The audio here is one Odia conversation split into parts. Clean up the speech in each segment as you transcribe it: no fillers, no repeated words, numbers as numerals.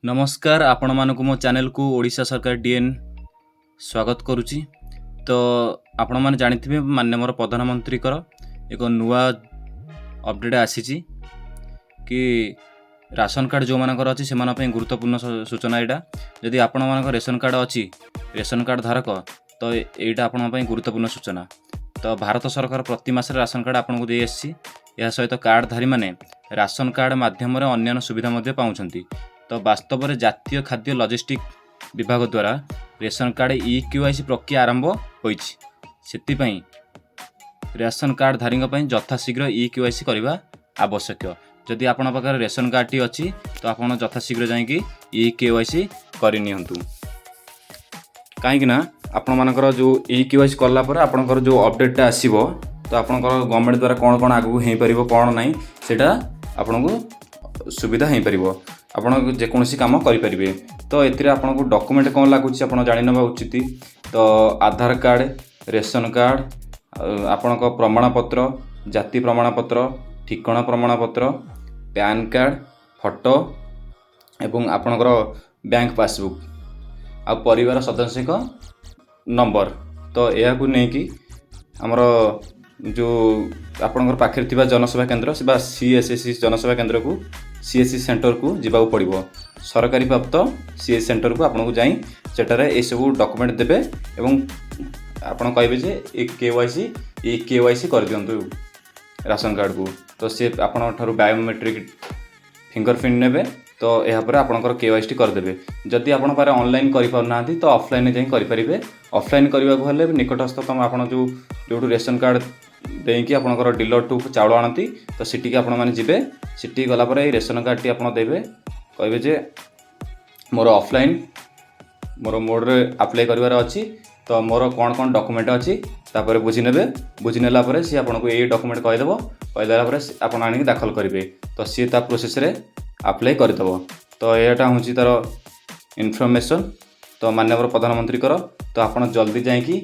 ନମସ୍କାର, ଆପଣମାନଙ୍କୁ ମୋ ଚ୍ୟାନେଲକୁ ଓଡ଼ିଶା ସରକାର ଡିଏନ୍ ସ୍ୱାଗତ କରୁଛି। ତ ଆପଣମାନେ ଜାଣିଥିବେ, ମାନ୍ୟବର ପ୍ରଧାନମନ୍ତ୍ରୀଙ୍କର ଏକ ନୂଆ ଅପଡ଼େଟ୍ ଆସିଛି କି ରାସନ କାର୍ଡ଼ ଯେଉଁମାନଙ୍କର ଅଛି, ସେମାନଙ୍କ ପାଇଁ ଗୁରୁତ୍ୱପୂର୍ଣ୍ଣ ସୂଚନା ଏଇଟା। ଯଦି ଆପଣମାନଙ୍କ ରେସନ କାର୍ଡ଼ ଅଛି, ରେସନ କାର୍ଡ଼ ଧାରକ, ତ ଏଇଟା ଆପଣଙ୍କ ପାଇଁ ଗୁରୁତ୍ୱପୂର୍ଣ୍ଣ ସୂଚନା। ତ ଭାରତ ସରକାର ପ୍ରତି ମାସରେ ରାସନ କାର୍ଡ଼ ଆପଣଙ୍କୁ ଦେଇ ଆସିଛି। ଏହା ସହିତ କାର୍ଡ଼ଧାରୀମାନେ ରାସନ କାର୍ଡ଼ ମାଧ୍ୟମରେ ଅନ୍ୟାନ୍ୟ ସୁବିଧା ମଧ୍ୟ ପାଉଛନ୍ତି। ତ ବାସ୍ତବରେ ଜାତୀୟ ଖାଦ୍ୟ ଲଜିଷ୍ଟିକ୍ ବିଭାଗ ଦ୍ୱାରା ରେସନ କାର୍ଡ଼ ଇ କେୱାଇସି ପ୍ରକ୍ରିୟା ଆରମ୍ଭ ହୋଇଛି। ସେଥିପାଇଁ ରେସନ କାର୍ଡ଼ଧାରୀଙ୍କ ପାଇଁ ଯଥାଶୀଘ୍ର ଇ କେୱାଇସି କରିବା ଆବଶ୍ୟକ। ଯଦି ଆପଣଙ୍କ ପାଖରେ ରେସନ କାର୍ଡ଼ଟି ଅଛି, ତ ଆପଣ ଯଥାଶୀଘ୍ର ଯାଇକି ଇ କେୱାଇସି କରିନିଅନ୍ତୁ। କାହିଁକି ନା ଆପଣମାନଙ୍କର ଯେଉଁ ଇ କେୱାଇସି କଲା ପରେ ଆପଣଙ୍କର ଯେଉଁ ଅପଡ଼େଟ୍ଟା ଆସିବ, ତ ଆପଣଙ୍କର ଗଭର୍ଣ୍ଣମେଣ୍ଟ ଦ୍ୱାରା କ'ଣ କ'ଣ ଆଗକୁ ହେଇପାରିବ, କ'ଣ ନାହିଁ, ସେଇଟା ଆପଣଙ୍କୁ ସୁବିଧା ହେଇପାରିବ। ଆପଣ ଯେକୌଣସି କାମ କରିପାରିବେ। ତ ଏଥିରେ ଆପଣଙ୍କୁ ଡକୁମେଣ୍ଟ କ'ଣ ଲାଗୁଛି, ଆପଣ ଜାଣିନେବା ଉଚିତ। ତ ଆଧାର କାର୍ଡ଼, ରେସନ କାର୍ଡ଼, ଆଉ ଆପଣଙ୍କ ପ୍ରମାଣପତ୍ର, ଜାତି ପ୍ରମାଣପତ୍ର, ଠିକଣା ପ୍ରମାଣପତ୍ର, ପ୍ୟାନ୍ କାର୍ଡ଼, ଫଟୋ ଏବଂ ଆପଣଙ୍କର ବ୍ୟାଙ୍କ ପାସବୁକ୍ ଆଉ ପରିବାର ସଦସ୍ୟଙ୍କ ନମ୍ବର। ତ ଏହାକୁ ନେଇକି ଆମର ଯେଉଁ ଆପଣଙ୍କର ପାଖରେ ଥିବା ଜନସେବା କେନ୍ଦ୍ର ବା ସିଏସ୍ଏସ୍ ଜନସେବା କେନ୍ଦ୍ରକୁ, ସିଏସ୍ସି ସେଣ୍ଟରକୁ ଯିବାକୁ ପଡ଼ିବ। ସରକାରୀ ପ୍ରାପ୍ତ ସିଏସ୍ ସେଣ୍ଟରକୁ ଆପଣଙ୍କୁ ଯାଇ ସେଠାରେ ଏସବୁ ଡକୁମେଣ୍ଟ ଦେବେ ଏବଂ ଆପଣ କହିବେ ଯେ ଏ କେୱାଇସି, ଇ କେୱାଇସି କରିଦିଅନ୍ତୁ ରାସନ କାର୍ଡ଼କୁ। ତ ସେ ଆପଣଙ୍କ ଠାରୁ ବାୟୋମେଟ୍ରିକ୍ ଫିଙ୍ଗର ପ୍ରିଣ୍ଟ ନେବେ। ତ ଏହାପରେ ଆପଣଙ୍କର କେୱାଇସି କରିଦେବେ। ଯଦି ଆପଣ ପାଖରେ ଅନଲାଇନ୍ କରିପାରୁନାହାନ୍ତି, ତ ଅଫଲାଇନ୍ରେ ଯାଇ କରିପାରିବେ। ଅଫଲାଇନ୍ କରିବାକୁ ହେଲେ ନିକଟସ୍ଥ ତୁମ ଆପଣ ଯେଉଁଠୁ ରେସନ କାର୍ଡ଼ ଦେଇକି ଆପଣଙ୍କର ଡିଲରଠୁ ଚାଉଳ ଆଣନ୍ତି, ତ ସେଠିକି ଆପଣମାନେ ଯିବେ। ସେଠିକି ଗଲା ପରେ ଏଇ ରେସନ କାର୍ଡ଼ଟି ଆପଣ ଦେବେ। କହିବେ ଯେ ମୋର ଅଫଲାଇନ୍ ମୋର ମୋଡ଼ରେ ଆପ୍ଲାଏ କରିବାର ଅଛି, ତ ମୋର କ'ଣ କ'ଣ ଡକୁମେଣ୍ଟ ଅଛି। ତାପରେ ବୁଝି ନେବେ। ବୁଝି ନେଲା ପରେ ସିଏ ଆପଣଙ୍କୁ ଏଇ ଡକୁମେଣ୍ଟ କହିଦେବ। କହିଦେଲା ପରେ ଆପଣ ଆଣିକି ଦାଖଲ କରିବେ, ତ ସିଏ ତା ପ୍ରୋସେସ୍ରେ ଆପ୍ଲାଏ କରିଦେବ। ତ ଏଇଟା ହେଉଛି ତା'ର ଇନଫର୍ମେସନ୍। ତ ମାନ୍ୟବର ପ୍ରଧାନମନ୍ତ୍ରୀଙ୍କର, ତ ଆପଣ ଜଲ୍ଦି ଯାଇକି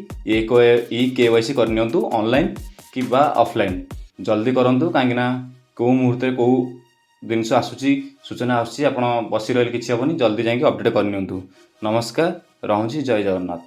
ଇ କେୱାଇସି କରିନିଅନ୍ତୁ, ଅନଲାଇନ୍ କିମ୍ବା ଅଫଲାଇନ୍। ଜଲ୍ଦି କରନ୍ତୁ, କାହିଁକିନା କେଉଁ ମୁହୂର୍ତ୍ତରେ କେଉଁ ଜିନିଷ ଆସୁଛି, ସୂଚନା ଆସୁଛି, ଆପଣ ବସି ରହିଲେ କିଛି ହେବନି। ଜଲ୍ଦି ଯାଇକି ଅପଡ଼େଟ୍ କରିନିଅନ୍ତୁ। ନମସ୍କାର, ରହୁଛି। ଜୟ ଜଗନ୍ନାଥ।